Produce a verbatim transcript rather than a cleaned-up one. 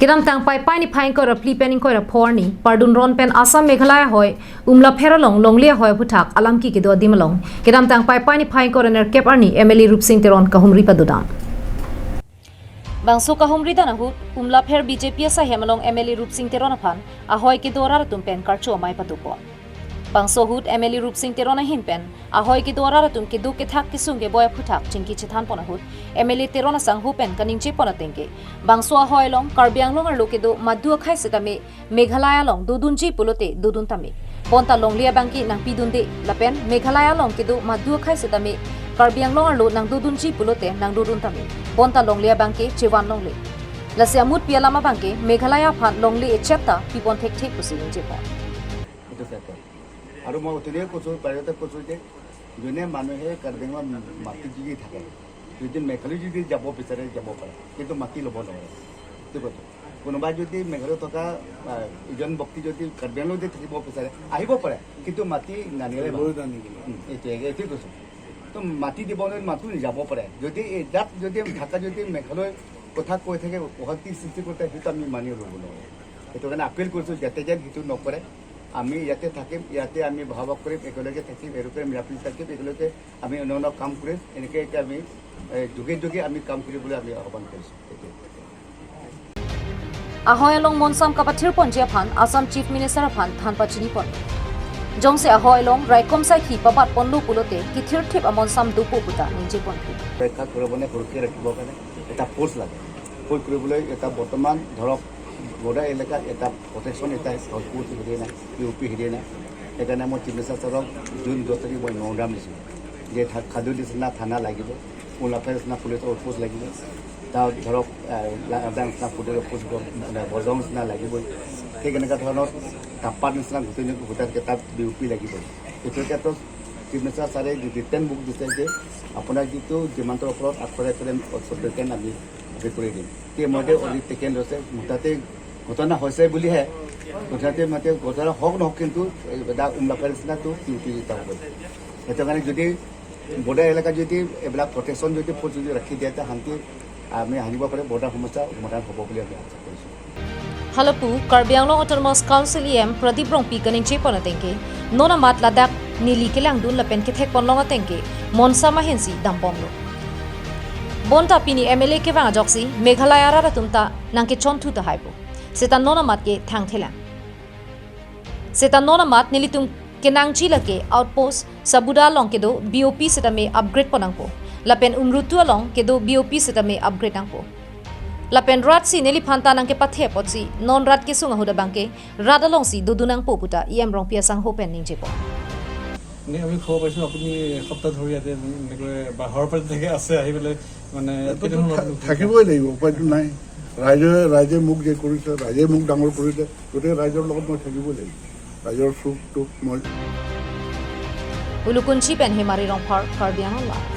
Kedamtang Paipai niphai ingkoi ra phli pen ingkoi ra pho arni, Pardun Ron pen Assam Meghalaya ahoi, Umlapher along longle ahoi aphuthak alamki kedo adim along, kedamtang Paipai niphai ingkoi ra nerkep arni M L A Rupsing Teron kahumri padodam. Bangso kahumri dan ahut, Umlapher B J P asahem along M L A Rupsing Teron aphan ahoi kedo arat atum pen karcho amei patupon. Bangso ahut M L A Rupsing Teron ahin pen ahoi kedo arat atum keduk kethak kesung keboi aphuthak chingki chethanpon ahut, M L A Teron asangho pen kaningje pon atengke, bangso ahoi along Karbi Anglong arlo kedo madu akhei setame Meghalaya along dodunji pulote dodun tame. Bonta longle abangke nangpidunde lapen Meghalaya along kedo madu akhei setame Karbi Anglong arlo nangdodunji pulote nangdodun tame. Bonta longle abangke chevan longle. Lasi amutpi alam abangke Meghalaya aphan longle echet ta pipon thekthe pusi ningjepon. এইটো ফেক্ট হয়। আৰু মই অথনিয়ে কৈছোঁ, বাহিৰতে কৈছোঁ যে যোনে মানুহে কাৰ্বি আংলঙত মাটি যদি থাকে, যদি মেঘালয় যদি যাব বিচাৰে, যাব পাৰে, কিন্তু মাটি ল'ব নোৱাৰে। এইটো কৈছোঁ। কোনোবাই যদি মেঘালয়ত থকা, আহ, এজন ব্যক্তি যদি কাৰ্বি আংলঙত যদি থাকিব বিচাৰে, আহিব পাৰে, কিন্তু মাটি নানিলে লৈ নানিব। উম, এইটোৱে, এইটোৱে কৈছোঁ। তো মাটি দিব নোৱাৰে, মাটি যাব পাৰে। যদি এই তাত যদি থকা যদি মেঘালয় কথা কৈ থাকে, অশান্তি সৃষ্টি কৰিছে, সেইটো আমি মানি ল'ব নোৱাৰোঁ। সেইটো কাৰণে আপিল কৰিছোঁ, যাতে যেন সেইটো নকৰে। আমি ইয়াতে থাকিম, ইয়াতে আমি বসবাস কৰিম, একেলগে থাকিম, একেলগে মিলাপ্ৰীতি থাকিম, একেলগে আমি অন্য অন্য কাম কৰিম। এনেকৈ এতিয়া আমি, এ, যুগে যুগে আমি কাম কৰিবলৈ আমি আহ্বান কৰিছোঁ। সেইটোৱে। Ahoi along monsam kapathirponji aphan Assam Chief Minister aphan than pachinipon. Jongsi ahoi along raikom saikhi pabatponlo pulote kithirthip amonsam dopo puta ningjeponphi. ৰক্ষা কৰিবলৈ, সুৰক্ষা ৰাখিবৰ কাৰণে এটা ফ'ৰ্চ লাগে। ফ'ৰ্চ কৰিবলৈ এটা বৰ্তমান ধৰক বৰ্ডাৰ এলেকাত এটা প্ৰটেকশ্যন এটা আউটপোষ্ট হেৰি নাই, পি অ' পি হেৰি নাই। সেইকাৰণে মই চিফ মিনিষ্টাৰ ছাৰক জুন দহ তাৰিখ মই মেমৰেণ্ডাম দিছোঁ যে থা-, খাদুৰ নিচিনা থানা লাগিব, উমলাফেৰ নিচিনা পুলিচ আউটপোষ্ট লাগিব, তাত ধৰক, আহ, লা-, লাডাখ নিচিনা পুলিচ আউটপোষ্ট, মানে বজং নিচিনা লাগিবই। ঠিক এনেকুৱা ধৰণৰ টাপ্পাৰ নিচিনা গোটেই গোটেই তাত বি অ' পি লাগিবই। এইটো ক্ষেত্ৰত চিফ মিনিষ্টাৰ ছাৰে ৰিটেন মোক দিছে যে আপোনাৰ যিটো যিমানটোৰ ওপৰত আখৰে আখৰে অচৰ পেকেন আমি হেৰি কৰি দিম। ইতিমধ্যে অলৰেডি টেকেন লৈছে, মুঠতে ঘটনা হৈছে বুলিহে, ঘটনাতে মতে ঘটনা হওক নহওক, কিন্তু এই এটা উমলাফেৰ নিচিনাটো পি অ' পি এটা হ'ব। সেইটো কাৰণে যদি বৰ্ডাৰ এলেকাত যদি এইবিলাক প্ৰটেকশ্যন যদি ফ'ৰ্চ যদি ৰাখি দিয়ে, তেতিয়া শান্তি আমি আনিব পাৰে, বৰ্ডাৰ সমস্যা সমাধান হ'ব বুলি আমি আশা কৰিছোঁ। Halapu, Karbi Anglong Autonomous Council E M Pradip Rongpi kaningjeponlo atengke, non amat ladak neli kelangdun lapen kethekponlong atengke, monsam ahinsi dambomlo. Bonta pini M L A kevang ajoksi, Meghalaya arat atum ta nangkechonthu tahaipo. Seta non amat ke thangthelang. Seta non amat nelitum kenangji lake outpost Sabuda along kedo B O P setame upgrade pon nangpo. Lapen Umrutu along kedo B O P setame upgrade nangpo. Lapen rat si neliphan ta nangkepathe apotsi non rat kesung ahut abangke rat alongsi dodun nangpo puta E M Rongpi asangho pen ningjepon. এনে আমি খবৰ পাইছোঁ আপুনি এসপ্তাহ ধৰি ইয়াতে এনেকৈ বাহৰ পৰা তেনেকৈ আছে, আহি পেলাই মানে ইয়াত এইটোতো কেইদিনমান থা-, থাকিবই লাগিব, উপায়তো নাই। ৰাইজে, ৰাইজে মোক যে কৰিছে, ৰাইজে মোক ডাঙৰ কৰিছে, গতিকে ৰাইজৰ লগত মই থাকিবই লাগিব। ৰাইজৰ সুখ দুখ মই Ulukunchi pen Hemari Rongphar, Karbi Anglong Live.